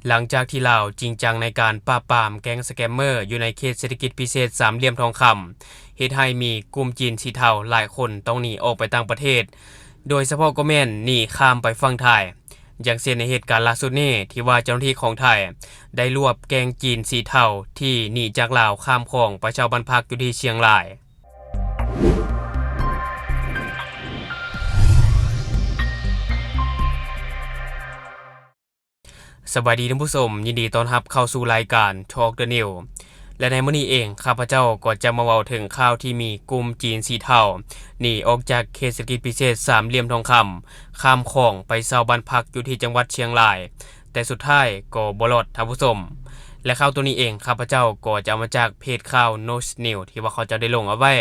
ຫຼັງຈາກທີ່ລາວຈິງຈັງໃນການປາບປາມແກ້ງສະແກມເມີຢູ່ໃນເຂດເສດຖະກິດພິເສດສາມຫຼ່ຽມທອງຄຳ, ເຮັດໃຫ້ມີກຸ່ມຈີນສີເທົາຫຼາຍຄົນຕ້ອງໜີອອກໄປຕ່າງປະເທດ, ໂດຍສະເພາະກໍແມ່ນໜີຂ້າມໄປຝັ່ງໄທ. ຢ່າງເຊັ່ນໃນເຫດການລ່າສຸດນີ້ ທີ່ວ່າເຈົ້າໜ້າທີ່ຂອງໄທໄດ້ລວບແກ້ງຈີນສີເທົາທີ່ໜີຈາກລາວຂ້າມຂອງໄປເຊົ່າບ້ານພັກຢູ່ທີ່ຊຽງລາຍ. ສະບາຍດີທ່ານຜູ້ຊົມ, ຍິນດີຕ້ອນຮັບເຂົ້າສູ່ລາຍການ Talk the News ແລະ ໃນມື້ນີ້ເອງ ຂ້າພະເຈົ້າກໍຈະມາເວົ້າເຖິງຂ່າວທີ່ມີກຸ່ມຈີນສີເທົາໜີອອກຈາກເຂດເສດຖະກິດພິເສດສາມຫຼ່ຽມທອງຄຳ ຂ້າມຂອງໄປເຊົ່າບ້ານພັກຢູ່ທີ່ຈັງຫວັດຊຽງລາຍ, ແຕ່ສຸດທ້າຍກໍບໍ່ລອດທ່ານຜູ້ຊົມ. ແລະ ຂ່າວໂຕນີ້ເອງ ຂ້າພະເຈົ້າກໍຈະເອົາມາຈາກເພຈຂ່າວ Note News ທີ່ວ່າເຂົາເຈົ້າໄດ້ລົງເອົາໄວ້.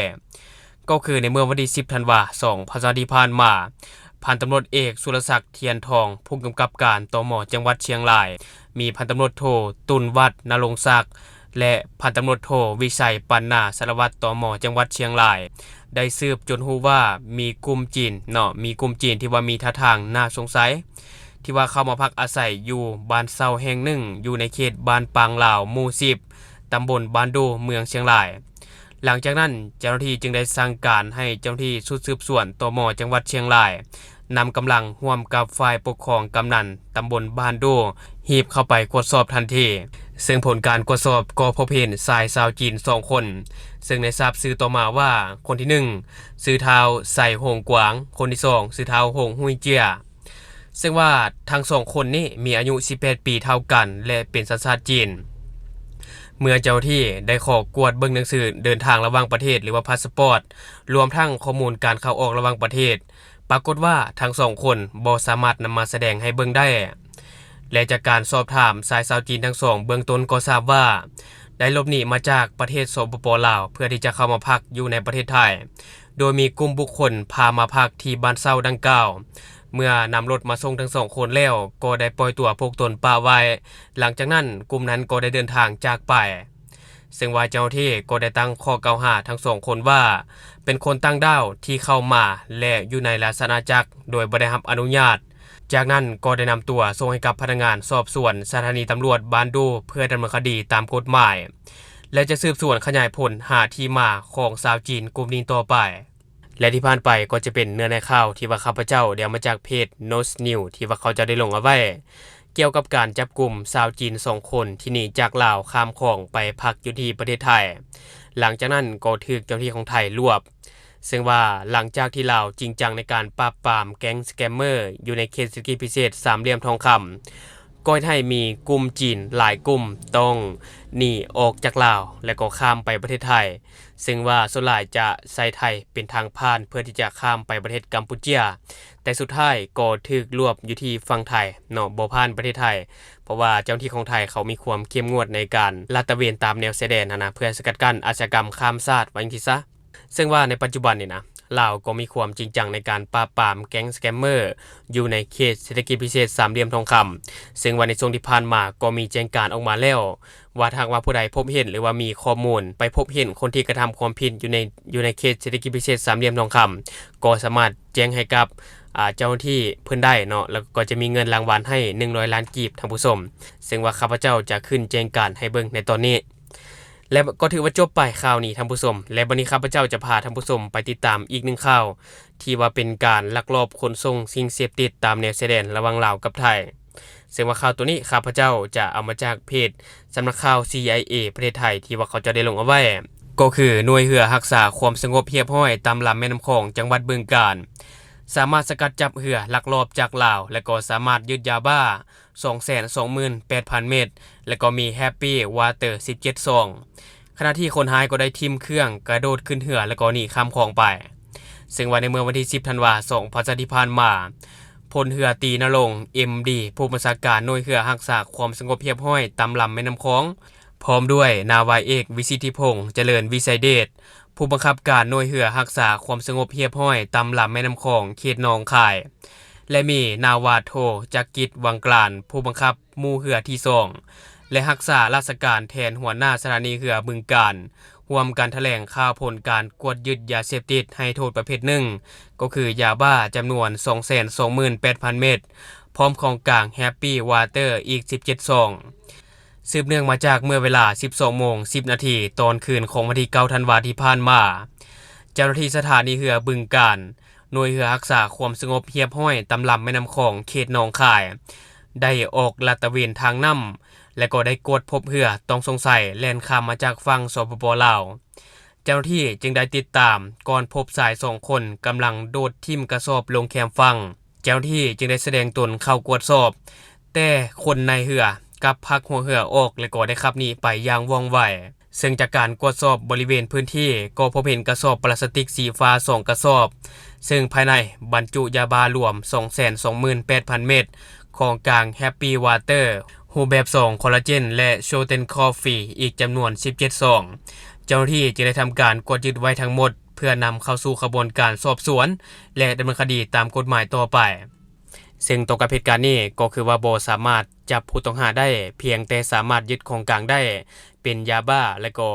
ກໍຄືໃນເມື່ອວັນທີສິບທັນວາ ສອງພັນຊາວ ທີ່ຜ່ານມາ, ພັນຕຳຫຼວດເອກ ສຸລະສັກ ທຽນທອງ ຜູ້ກຳກັບການ ຕມ ຈັງຫວັດຊຽງລາຍ, ມີພັນຕຳຫຼວດໂທ ຕຸນວັດ ນະລົງສັກ ແລະ ພັນຕຳຫຼວດໂທ ວິໄຊ ປັນນາ ສາລະວັດ ຕມ ຈັງຫວັດຊຽງລາຍ ໄດ້ສືບຈົນຮູ້ວ່າມີກຸ່ມຈີນເນາະ, ມີກຸ່ມຈີນທີ່ວ່າມີທ່າທາງໜ້າສົງໄສ ທີ່ວ່າເຂົ້າມາພັກອາໄສຢູ່ບ້ານເຊົ່າແຫ່ງໜຶ່ງ ຢູ່ໃນເຂດບ້ານປາງລາວ ໝູ່ສິບ ຕຳບົນບ້ານດູ ເມືອງຊຽງລາຍ. ຫຼັງຈາກນັ້ນ ເຈົ້າໜ້າທີ່ຈຶ່ງໄດ້ສັ່ງການໃຫ້ເຈົ້າໜ້າທີ່ຊຸດສືບສວນ ຕມ ຈັງຫວັດຊຽງລາຍ ນຳກຳລັງຮ່ວມກັບຝ່າຍປົກຄອງກຳນັນຕຳບົນບ້ານດູ ຮີບເຂົ້າໄປກວດສອບທັນທີ, ເຊິ່ງຜົນການກວດສອບກໍພົບເຫັນຊາຍຊາວຈີນສອງຄົນ, ເຊິ່ງໄດ້ຊາບຊື່ຕໍ່ມາວ່າ ຄົນທີໜຶ່ງ ຊື່ທ້າວ ໄຊ ຫົງກວາງ, ຄົນທີສອງ ຊື່ທ້າວ ຫົງ ຮຸຍເຈຍ. ເຊິ່ງວ່າທັງສອງຄົນນີ້ມີອາຍຸສິບແປດປີເທົ່າກັນ ແລະ ເປັນສັນຊາດຈີນ. ເມື່ອເຈົ້າໜ້າທີ່ໄດ້ຂໍກວດເບິ່ງໜັງສືເດີນທາງລະຫວ່າງປະເທດ ຫຼືວ່າພາສປອດ, ລວມທັງຂໍ້ມູນການເຂົ້າອອກລະຫວ່າງປະເທດ, ປາກົດວ່າທັງສອງຄົນບໍ່ສາມາດນຳມາສະແດງໃຫ້ເບິ່ງໄດ້. ແລະ ຈາກການສອບຖາມຊາຍຊາວຈີນທັງສອງ ເບື້ອງຕົ້ນກໍຊາບວ່າ ໄດ້ຫຼົບໜີມາຈາກປະເທດ ສປປ ລາວ ເພື່ອທີ່ຈະເຂົ້າມາພັກຢູ່ໃນປະເທດໄທ, ໂດຍມີກຸ່ມບຸກຄົນພາມາພັກທີ່ບ້ານເຊົ່າດັ່ງກ່າວ. ເມື່ອນຳລົດມາສົ່ງທັງສອງຄົນແລ້ວ ກໍໄດ້ປ່ອຍຕົວພວກຕົນປະໄວ້. ຫຼັງຈາກນັ້ນ ກຸ່ມນັ້ນກໍໄດ້ເດີນທາງຈາກໄປ. ເຊິ່ງວ່າເຈົ້າໜ້າທີ່ກໍໄດ້ຕັ້ງຂໍ້ກ່າວຫາທັງສອງຄົນວ່າ ເປັນຄົນຕ່າງດ້າວທີ່ເຂົ້າມາ ແລະ ຢູ່ໃນລາຊະອານາຈັກໂດຍບໍ່ໄດ້ຮັບອະນຸຍາດ. ຈາກນັ້ນກໍໄດ້ນຳຕົວສົ່ງໃຫ້ກັບພະນັກງານສອບສວນສະຖານີຕຳຫຼວດບ້ານດູ ເພື່ອດຳເນີນຄະດີຕາມກົດໝາຍ ແລະ ຈະສືບສວນຂະຫຍາຍຜົນຫາທີ່ມາຂອງຊາວຈີນກຸ່ມນີ້ຕໍ່ໄປ. ແລະ ທີ່ຜ່ານໄປກໍຈະເປັນເນື້ອໃນຂ່າວທີ່ວ່າຂ້າພະເຈົ້າໄດ້ເອົາມາຈາກເພຈ Note News ທີ່ວ່າເຂົາເຈົ້າໄດ້ລົງເອົາໄວ້ ກ່ຽວກັບການຈັບກຸມຊາວຈີນສອງຄົນທີ່ໜີຈາກລາວຂ້າມຂອງໄປພັກຢູ່ທີ່ປະເທດໄທ. ຫຼັງຈາກນັ້ນກໍຖືກເຈົ້າໜ້າທີ່ຂອງໄທລວບ. ເຊິ່ງວ່າຫຼັງຈາກທີ່ລາວຈິງຈັງໃນການປາບປາມແກ້ງສະແກມເມີຢູ່ໃນເຂດເສດຖະກິດພິເສດສາມຫຼ່ຽມທອງຄຳ, ກໍເຮັດໃຫ້ມີກຸ່ມຈີນຫຼາຍກຸ່ມຕ້ອງໜີອອກຈາກລາວ ແລະ ກໍຂ້າມໄປປະເທດໄທ. ເຊິ່ງວ່າສ່ວນຫຼາຍຈະໃຊ້ໄທເປັນທາງຜ່ານເພື່ອທີ່ຈະຂ້າມໄປປະເທດກຳປູເຈຍ, ແຕ່ສຸດທ້າຍກໍຖືກລວບຢູ່ທີ່ຝັ່ງໄທເນາະ, ບໍ່ຜ່ານປະເທດໄທ, ເພາະວ່າເຈົ້າໜ້າທີ່ຂອງໄທເຂົາມີຄວາມເຂັ້ມງວດໃນການລາດຕະເວນຕາມແນວຊາຍແດນຫັ້ນນະ, ເພື່ອສະກັດກັ້ນອາຊະຍາກຳຂ້າມຊາດ ວ່າຈັ່ງຊີ້ຊະ. ເຊິ່ງວ່າໃນປັດຈຸບັນນີ້ນະ, ລາວກໍມີຄວາມຈິງຈັງໃນການປາບປາມແກ້ງສະແກມເມີຢູ່ໃນເຂດເສດຖະກິດພິເສດສາມຫຼ່ຽມທອງຄຳ, ເຊິ່ງວ່າໃນຊ່ວງທີ່ຜ່ານມາກໍມີແຈ້ງການອອກມາແລ້ວ ວ່າຖ້າຫາກວ່າຜູ້ໃດພົບເຫັນ ຫຼືວ່າມີຂໍ້ມູນໄປພົບເຫັນຄົນທີ່ກະທຳຄວາມຜິດຢູ່ໃນ ຢູ່ໃນເຂດເສດຖະກິດພິເສດສາມຫຼ່ຽມທອງຄຳ ກໍສາມາດແຈ້ງໃຫ້ກັບ ອາ ເຈົ້າໜ້າທີ່ເພິ່ນໄດ້ເນາະ, ແລ້ວກໍຈະມີເງິນລາງວັນໃຫ້ໜຶ່ງຮ້ອຍລ້ານກີບ ທ່ານຜູ້ຊົມ. ເຊິ່ງວ່າຂ້າພະເຈົ້າຈະຂຶ້ນແຈ້ງການໃຫ້ເບິ່ງໃນຕອນນີ້. ແລະ ກໍຖືວ່າຈົບໄປຂ່າວນີ້ທ່ານຜູ້ຊົມ, ແລະ ບັດນີ້ຂ້າພະເຈົ້າຈະພາທ່ານຜູ້ຊົມໄປຕິດຕາມອີກໜຶ່ງຂ່າວ ທີ່ວ່າເປັນການລັກລອບຂົນສົ່ງສິ່ງເສບຕິດຕາມແນວຊາຍແດນລະຫວ່າງລາວກັບໄທ. ເຊິ່ງວ່າຂ່າວໂຕນີ້ຂ້າພະເຈົ້າຈະເອົາມາຈາກເພຈສຳນັກຂ່າວ ຊີໄອເອ ປະເທດໄທ ທີ່ວ່າເຂົາເຈົ້າໄດ້ລົງເອົາໄວ້, ກໍຄືໜ່ວຍເຮືອຮັກສາຄວາມສະຫງົບຮຽບຮ້ອຍຕາມລຳແມ່ນ້ຳຂອງ ຈັງຫວັດບຶງການ ສາມາດສະກັດຈັບເຮືອລັກລອບຈາກລາວ ແລະ ກໍສາມາດຍຶດຢາບ້າ ສອງແສນສອງໝື່ນແປດພັນເມັດ ແລະ ກໍມີ Happy Water ສິບເຈັດຊອງ, ຂະນະທີ່ຄົນຮ້າຍກໍໄດ້ຖິ້ມເຄື່ອງກະໂດດຂຶ້ນເຮືອ ແລະ ກໍໜີຂ້າມຂອງໄປ. ເຊິ່ງວ່າໃນເມື່ອວັນທີສິບທັນວາ ສອງພັນຊາວ ທີ່ຜ່ານມາ, ພົນເຮືອຕີ ນະລົງ ເອັມດີ ຜູ້ບັນຊາການໜ່ວຍເຮືອຮັກສາຄວາມສະຫງົບຮຽບຮ້ອຍຕາມລຳແມ່ນ້ຳຂອງ, ພ້ອມດ້ວຍນາວາເອກ ວິສິດທິພົງ ຈະເລີນວິໄຊເດດ ຜູ້ບັງຄັບການໜ່ວຍເຮືອຮັກສາຄວາມສະຫງົບຮຽບຮ້ອຍຕາມລຳແມ່ນ້ຳຂອງເຂດໜອງຄາຍ ແລະ ມີນາວາໂທ ຈັກກິດ ວັງກລານ ຜູ້ບັງຄັບໝູ່ເຮືອທີສອງ ແລະ ຮັກສາລາຊະການແທນຫົວໜ້າສະຖານີເຮືອບຶງການ ຮ່ວມກັນຖະແຫຼງຂ່າວຜົນການກວດຍຶດຢາເສບຕິດໃຫ້ໂທດປະເພດໜຶ່ງ ກໍຄືຢາບ້າຈຳນວນສອງແສນສອງໝື່ນແປດພັນເມັດ, ພ້ອມຂອງກາງ Happy Water ອີກສິບເຈັດຊອງ. ສືບເນື່ອງມາຈາກເມື່ອເວລາສິບສອງໂມງສິບນາທີ ຕອນຄືນຂອງວັນທີເກົ້າທັນວາທີ່ຜ່ານມາ, ເຈົ້າໜ້າທີ່ສະຖານີເຮືອບຶງການ ໜ່ວຍເຮືອຮັກສາຄວາມສະຫງົບຮຽບຮ້ອຍຕາມລຳແມ່ນ້ຳຂອງເຂດໜອງຄາຍ ໄດ້ອອກລາດຕະເວນທາງນ້ຳ ແລະ ກໍໄດ້ກວດພົບເຮືອຕ້ອງສົງໄສແລ່ນຂ້າມມາຈາກຝັ່ງ ສປປ ລາວ. ເຈົ້າໜ້າທີ່ຈຶ່ງໄດ້ຕິດຕາມ ກ່ອນພົບຊາຍສອງຄົນກຳລັງໂດດຖິ້ມກະສອບລົງແຄມຝັ່ງ. ເຈົ້າໜ້າທີ່ຈຶ່ງໄດ້ສະແດງຕົນເຂົ້າກວດສອບ, ແຕ່ຄົນໃນເຮືອກັບຜັກຫົວເຮືອອອກ ແລະ ກໍໄດ້ຂັບໜີໄປຢ່າງວ່ອງໄວ. ເຊິ່ງຈາກການກວດສອບບໍລິເວນພື້ນທີ່ ກໍພົບເຫັນກະສອບປລາສຕິກສີຟ້າສອງກະສອບ, ເຊິ່ງພາຍໃນບັນຈຸຢາບ້າລວມສອງແສນສອງໝື່ນແປດພັນເມັດ, ຂອງກາງ Happy Water ຮູບແບບຊອງ Collagen ແລະ Shorten Coffee ອີກຈຳນວນສິບເຈັດຊອງ. ເຈົ້າໜ້າທີ່ຈຶ່ງໄດ້ທຳການກວດຍຶດໄວ້ທັງໝົດ ເພື່ອນຳເຂົ້າສູ່ຂະບວນການສອບສວນ ແລະ ດຳເນີນຄະດີຕາມກົດໝາຍຕໍ່ໄປ. ເຊິ່ງຕໍ່ກັບເຫດການນີ້ ກໍຄືວ່າບໍ່ສາມາດຈັບຜູ້ຕ້ອງຫາໄດ້, ພຽງແຕ່ສາມາດຍຶດຂອງກາງໄດ້ເປັນຢາບ້າ ແລະ ກໍ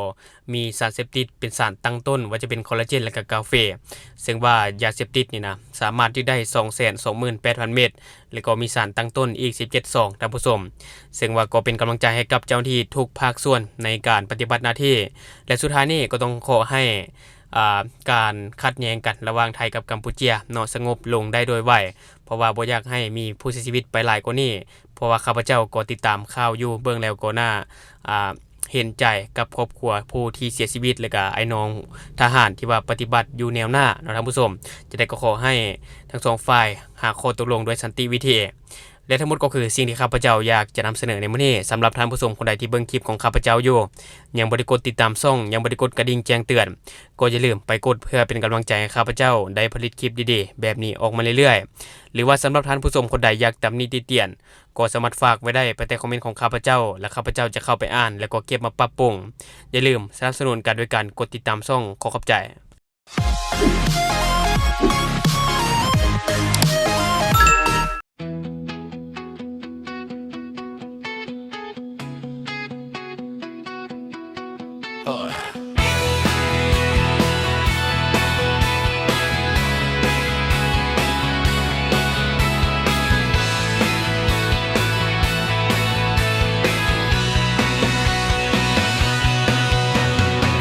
ມີສານເສບຕິດເປັນສານຕັ້ງຕົ້ນ, ວ່າຈະເປັນ Collagen ແລະ ກໍກາເຟ. ເຊິ່ງວ່າຢາເສບຕິດນີ້ນະ ສາມາດຍຶດໄດ້ສອງແສນສອງໝື່ນແປດພັນເມັດ ແລະ ກໍມີສານຕັ້ງຕົ້ນອີກສິບເຈັດຊອງ, ທ່ານຜູ້ຊົມ. ເຊິ່ງວ່າກໍເປັນກຳລັງໃຈໃຫ້ກັບເຈົ້າໜ້າທີ່ທຸກພາກສ່ວນໃນການປະຕິບັດໜ້າທີ່ ແລະ ສຸດທ້າຍນີ້ກໍຕ້ອງຂໍໃຫ້ ອ່າ ການຂັດແຍ່ງກັນລະຫວ່າງໄທກັບກຳປູເຈຍເນາະ ສະຫງົບລົງໄດ້ໂດຍໄວ, ເພາະວ່າບໍ່ຢາກໃຫ້ມີຜູ້ເສຍຊີວິດໄປຫຼາຍກວ່ານີ້, ເພາະວ່າຂ້າພະເຈົ້າກໍຕິດຕາມຂ່າວຢູ່, ເບິ່ງແລ້ວກໍໜ້າ ອ່າ ເຫັນໃຈກັບຄອບຄົວຜູ້ທີ່ເສຍຊີວິດ ແລະ ກະອ້າຍນ້ອງທະຫານທີ່ວ່າປະຕິບັດຢູ່ແນວໜ້າເນາະ ທ່ານຜູ້ຊົມ. ຈັ່ງໃດກໍຂໍໃຫ້ທັງສອງຝ່າຍຫາຂໍ້ຕົກລົງດ້ວຍສັນຕິວິທີ. ແລະ ທັງໝົດກໍຄືສິ່ງທີ່ຂ້າພະເຈົ້າຢາກຈະນຳສະເໜີໃນມື້ນີ້. ສຳລັບທ່ານຜູ້ຊົມຄົນໃດທີ່ເບິ່ງຄລິບຂອງຂ້າພະເຈົ້າຢູ່ ຍັງບໍ່ໄດ້ກົດຕິດຕາມຊ່ອງ, ຍັງບໍ່ໄດ້ກົດກະດິ່ງແຈ້ງເຕືອນ, ກໍຢ່າລືມໄປກົດເພື່ອເປັນກຳລັງໃຈໃຫ້ຂ້າພະເຈົ້າໄດ້ຜະລິດຄລິບດີໆແບບນີ້ອອກມາເລື້ອຍໆ. ຫຼືວ່າສຳລັບທ່ານຜູ້ຊົມຄົນໃດຢາກຕຳໜິຕິຕຽນ ກໍສາມາດຝາກໄວ້ໄດ້ພາຍໃຕ້ຄອມເມັນຂອງຂ້າພະເຈົ້າ ແລະ ຂ້າພະເຈົ້າຈະເຂົ້າໄປອ່ານ ແລະ ກໍເກັບມາປັບປຸງ. ຢ່າລືມສະໜັບສະໜູນກັນໂດຍການກົດຕິດຕາມຊ່ອງ. ຂໍຂອບໃຈ.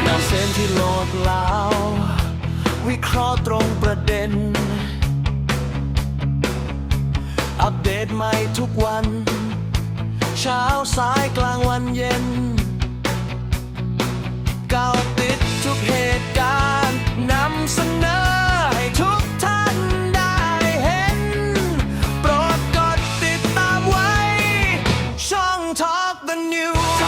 ນຳເສັ້ນທີ່ໂລດລາວ ວິເຄາະຕຣົງປະເດັນ ອັບເດດໃໝ່ທຸກວັນ ເຊົ້າສາຍກາງວັນເຢັນ ເກາະຕິດທຸກເຫດການ ນຳສະເໜີໃຫ້ທຸກທ່ານໄດ້ເຫັນ ໂປດກົດຕິດຕາມໄວ້ ຊ່ອງ Talk the News